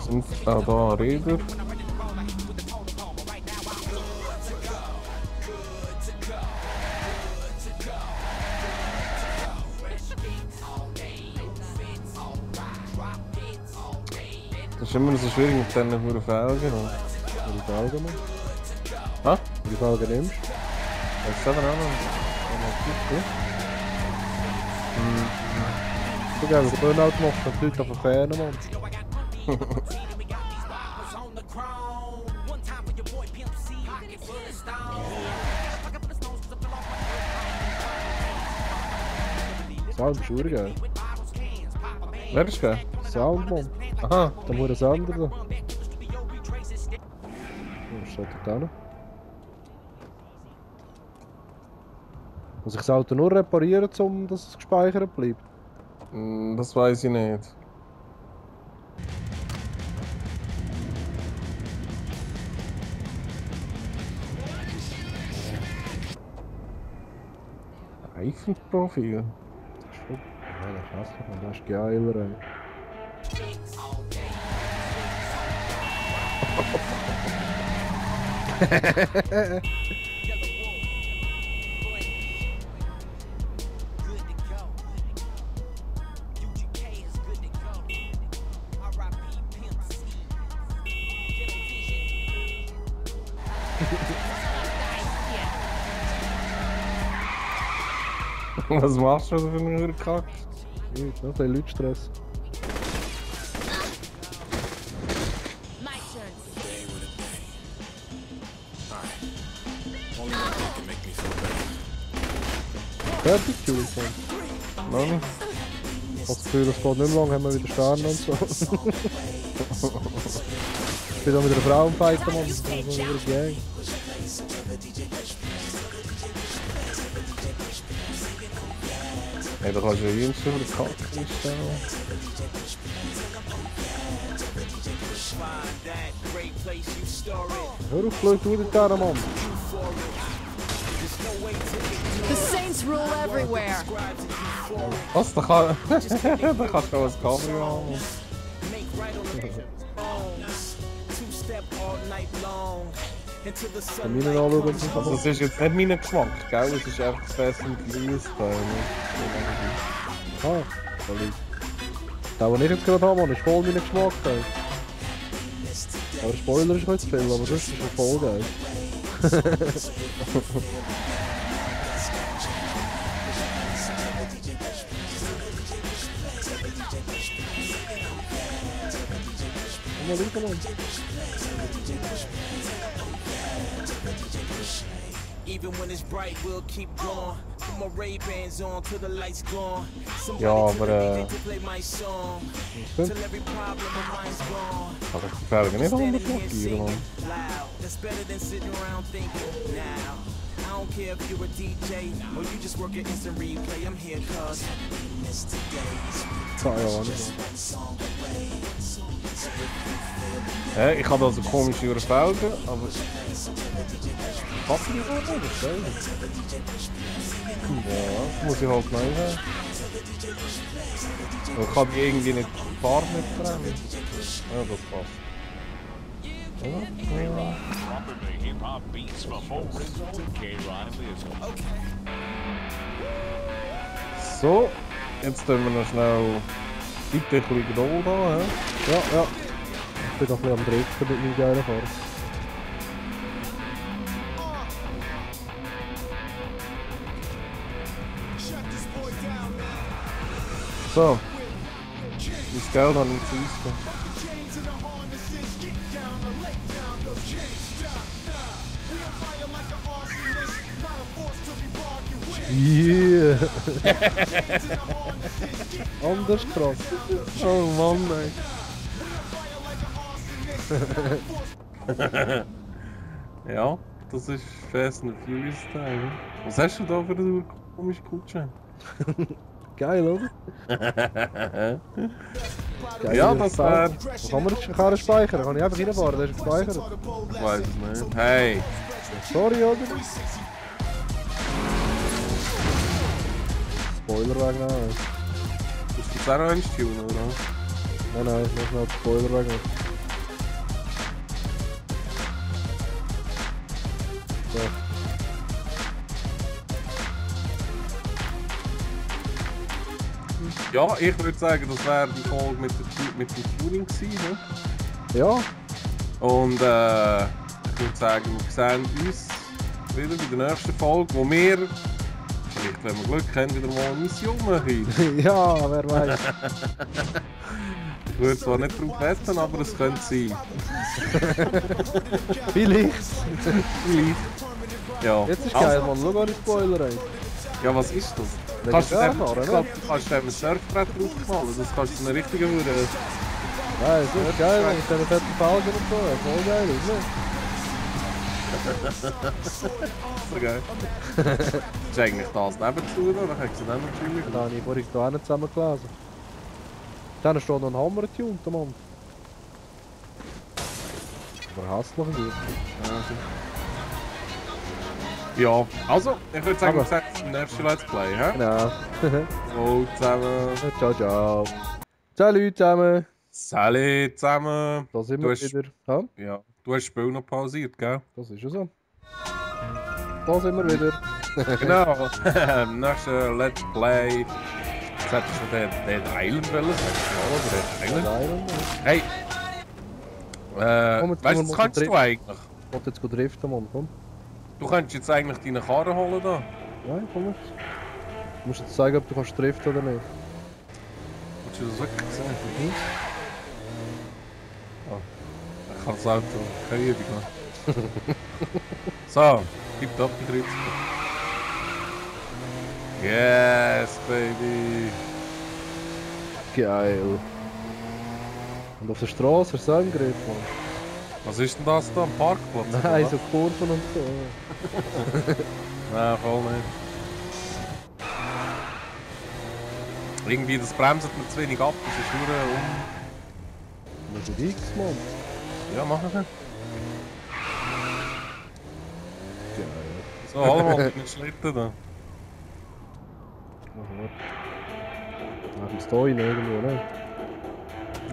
Und auch da Räder. Das ist immer so schwierig mit diesen Felgen. Die Felgen noch? Hä? Die Felgen nimmst Das ist aber auch noch. du? Du gehst Burnout machen und die Leute auf den Fernen, Mann. Sound ist geil. Wer ist geil? Sound, Mann. Aha. Da muss ein Sender da. Was steht da noch? Muss ich das Auto nur reparieren, um dass es gespeichert bleibt? Das weiß ich nicht. Reifenprofil? Ja, das ist hässlich, man. Das ist geiler, ey. Was machst du für einen Kack? Nicht, noch ein Leute Stress. Fertig, Jules. Nein? Ich habe das Gefühl, es geht nicht mehr lang, haben wir wieder Sterne und so. Ich bin da mit einer Frau am Fighten, Mann. Das ist wieder Gang. Hey, da kannst du ja jüngst über den Kack stellen. Hör auf, blöd, du die Tarre, Mann. The Saints rule everywhere. Was? Da kannst du auch ein Cabrio haben. Kann ich nicht anschauen, Also das ist jetzt nicht mein Geschmack, gell? Es ist einfach Fast and Furious Teil. Ah, da liegt. Der, den ich jetzt gerade habe, Mann, ist voll mein Geschmack, ey. Aber der Spoiler ist heute zu viel, aber das ist schon voll geil. Mal schauen, Mann. Even when it's bright, we'll keep going. Put my Ray-Bans on till the lights gone. Ja, aber Play my song. Stimmt. Till every problem of mine's gone. kann ich die Felgen nicht anders markieren, Mann. Loud. That's better than sitting around thinking now. I don't care if you're a DJ or you just work at instant replay. I'm here cause Keine Ahnung. Ich habe also komische Felgen, aber... Passen die gut, das ist geil. Ja, das muss ich halt neu haben. Ich kann die irgendwie nicht die Farbe nicht verändern. Ja, das passt. Ja. Dropping the hip-hop beats before Rizzo. K-Riley is So, jetzt tun wir noch schnell die bisschen Geduld an. Ja. Ich bin doch ein bisschen am Drücken mit meinem geilen Fahrer. So, das Geld habe ich zu Yeah! Anders krass. Oh Mann, ey. Ja, das ist Fast and Furious Teil. Was hast du da für eine komische Kutsche? Geil, oder? Geil, Ja, das wäre... Wo kann man die Karre speichern? Kann ich einfach reinfahren, der ist gespeichert. Ich weiß es nicht. Hey! Sorry, oder? Spoiler wegen Ist das auch noch ein Tune, oder? Nein, ich muss noch Spoiler wegen. So. Ja, ich würde sagen, das wäre die Folge mit dem Tuning gewesen. Ne? Ja, Und ich würde sagen, wir sehen uns wieder bei der nächsten Folge, wo wir, vielleicht wenn wir Glück haben, wieder mal eine Mission machen. ja, wer weiß. Ich würde zwar nicht darauf wetten, aber es könnte sein. Vielleicht. Vielleicht. Ja. Jetzt ist geil, man. Schau nicht Spoiler rein. Ja, was ist das? Wenn Kannst du ich dem, fahren, ich oder? glaub, du kannst dem ein Surfbrett draufknallen, das kannst du eine richtige Würde. Nein, das ist geil, man. Ich kann fetten Falgen und so. Voll geil, So geil. Ist eigentlich das nebenzu, oder? Dann kannst du dann natürlich. da habe ich vorhin da nicht zusammen gelesen. Dann steht noch ein Hammer getuned, Mann. Aber hässlich gut. Ja, also, ich würde sagen, wir Aber- sehen uns im nächsten Let's Play, hä? Genau. So, zusammen. Ciao, ciao. Salut zusammen. Salut zusammen. Da sind Du wir hast- wieder. Ja, Ja, du hast das Spiel noch pausiert, gell? das ist ja so. Da sind wir wieder. Genau. Im nächsten Let's Play. Jetzt hättest du schon den Island wollen sagen, oder? Den Island? Hey! Komm, jetzt Weißt du, gehen wir was mal kannst du driften. eigentlich? Ich wollte jetzt driften, Mann. Komm. Du könntest jetzt eigentlich deine Karre holen da. Nein, komm jetzt. Du musst jetzt zeigen, ob du kannst driften oder nicht. Willst du das wirklich sehen? Oh, ich kann das Auto keine Übung machen. So, tipptopp die Kreuz. Yes, baby! Geil. Und auf der Straße ist es auch im Griff, Mann. Was ist denn das da am Parkplatz? oder Nein, was? so Kurven und so. Nein, voll nicht. Irgendwie, das bremst mir zu wenig ab, das ist nur Das ist X, Mann. Ja, machen wir. Geil. So, hol mal mit den Schlitten da. Aha. Da haben wir es da rein irgendwo, ne?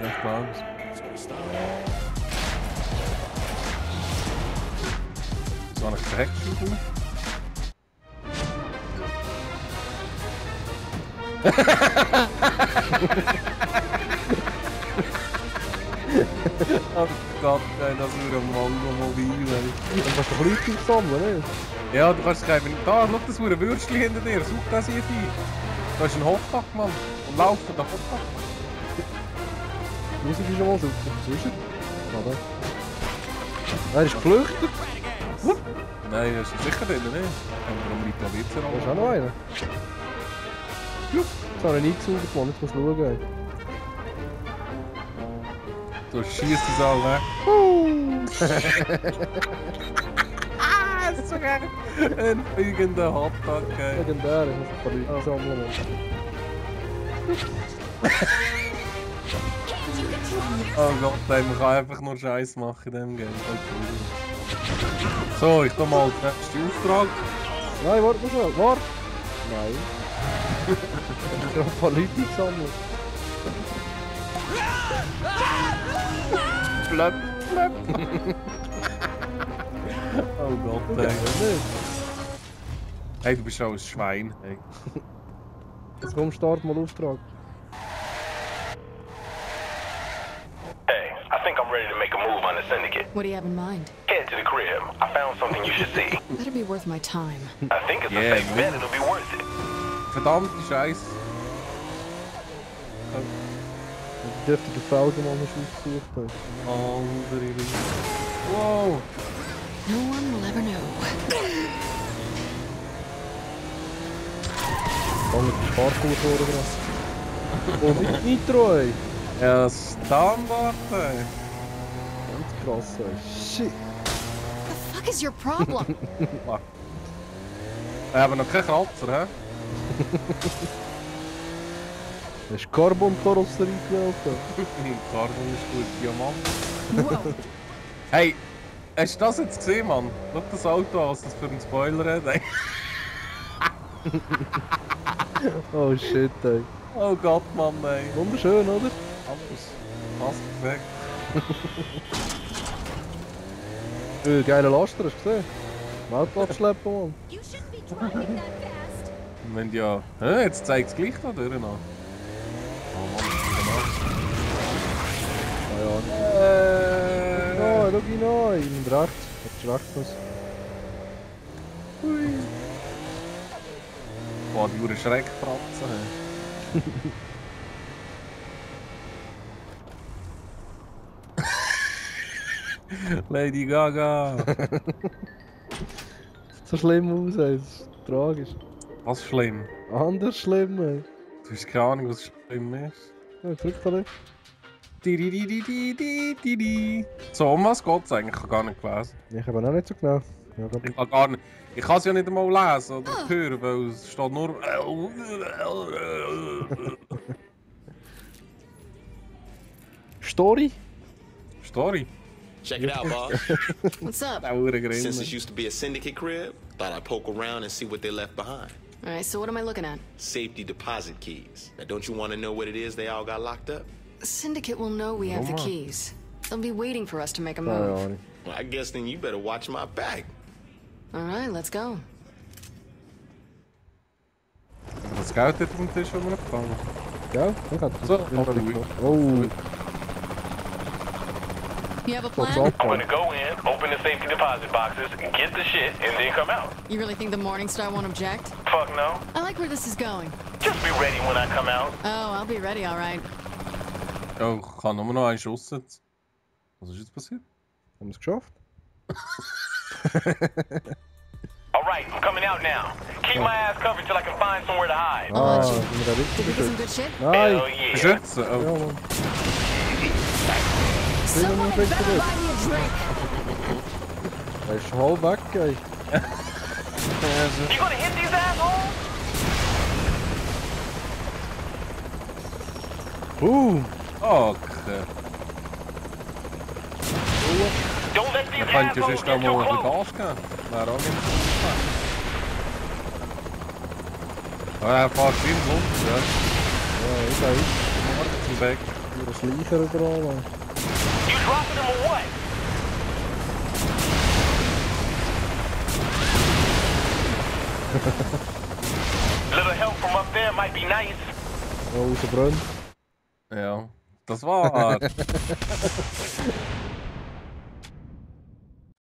Ja, ich glaube es. So eine Heckscheibe. Oh Gott, ey, das ist ein Mango-Mobil, ey. Dann kannst du Leute sammeln, ne? Ja, du kannst schreiben, da, schau, das ist ein Würstchen hinter dir, such das hier ein. Da ist ein Hotdog, Mann. Und laufen, der Hotdog. Die Musik ist schon mal super. Wo ist er? Warte. Er ist geflüchtet. Nein, das ist sicher drin, ne? Warum liegt da Witzer Da ist auch noch einer. Jetzt habe ich ihn eingesaugt, Mann. Jetzt muss ich schauen. Ey. Du schießt es alle weg. Ah, ist so geil. Ein fliegender Hotdog, ey. Legendär, ich muss ein paar Leute sammeln, Mann. Oh Gott, ey, man kann einfach nur Scheiß machen in diesem Game. So, ich tu mal den nächsten Auftrag. Nein, warte mal schnell. Warte! Nein. Ich muss ein paar Leute sammeln. Blöpp, blöpp. Oh Gott, ey. Nicht. Hey, du bist auch ein Schwein, ey. Jetzt komm, start mal Auftrag. Hey, I think I'm ready to make a move on the syndicate. What do you have in mind? Head to the crib. I found something you should see. Better be worth my time. I think it's Yeah, a safe bet. It'll be worth it. Verdammte Scheiße. Die dürftige Felgen mal nicht ausgesucht haben. Andere Liebe. Wow. No one will ever know. Dann mit dem Parkour vorgebracht. Oh, mit Nitro, ey. Ja, Standard, ey. Ganz krass, ey. Shit. The fuck is your problem? Wir haben noch keinen Kratzer, hä? Das ist Carbon-Karosserie gewählt. Carbon ist gut, Diamant. Whoa. Hey, hast du das jetzt gesehen, Mann? Schau das Auto an, was das für einen Spoiler hat, ey. Oh shit, ey. Oh Gott, Mann, ey. Wunderschön, oder? Alles. Passt perfekt. Geiler Laster, hast du gesehen? Auto abschleppen, Mann. You shouldn't be driving that fast. Wenn ja... jetzt zeigt es gleich da durch noch. Oh Mann, Oh, schau ihn an. Ich bin rechts. Hättest rechts müssen. Hui. Boah, die Uhr Schreckfratze. Lady Gaga. So schlimm aus, ey. Das ist tragisch. Was schlimm? Anders schlimm, ey. Du hast keine Ahnung, was schlimm ist. Ja, drück da nicht. So, um was geht's eigentlich? Ich habe gar nicht gelesen. Ich habe auch nicht so genau. Ja, Ich kann gar nicht. Ich kann es ja nicht einmal lesen oder hören, weil es steht nur. Story? Story. Check it out, boss. What's up? Der Uhr Since this used to be a syndicate crib, thought I'd poke around and see what they left behind. All right, so what am I looking at? Safety deposit keys. Now, don't you want to know what it is they all got locked up? Syndicate will know we have the keys. They'll be waiting for us to make a Keine move. Ahnung. Well, I guess then you better watch my back. All right, let's go. Das Geld hat vom Tisch immer gefangen. Ja, ich hatte So, das. aber Louis. Oh, You have a kommt plan? ab. I'm gonna go in, open the safety deposit boxes, get the shit, and then come out. You really think the Morningstar won't object? Fuck no. I like where this is going. Just be ready when I come out. Oh, I'll be ready, all right. Ja, ich kann nur noch einen Schuss setzen. Was ist jetzt passiert? Haben wir es geschafft? Alright, I'm coming out now. Keep my ass covered till I can find somewhere to hide. Ah, let you. sind wir da richtig Did you get some geschützt? good shit? Nein! Hell yeah. Schützen? Ja, Oh. Mann. Someone had better good. buy me a drink. Er ist halb weg, ey. You gonna hit these assholes? Boom! Okay. Don't let these Dann könnt ihr assholes sonst get auch too mal ein bisschen close. Gas geben. Wäre auch nicht so. Ja, er fährt viel Luft, ja. Ja, ich weiß. Zum Weg. Hier ein Schleicher überall, Mann. You dropping them or what? Little help from up there might be nice. Ja, rausbrennt. Ja, das war.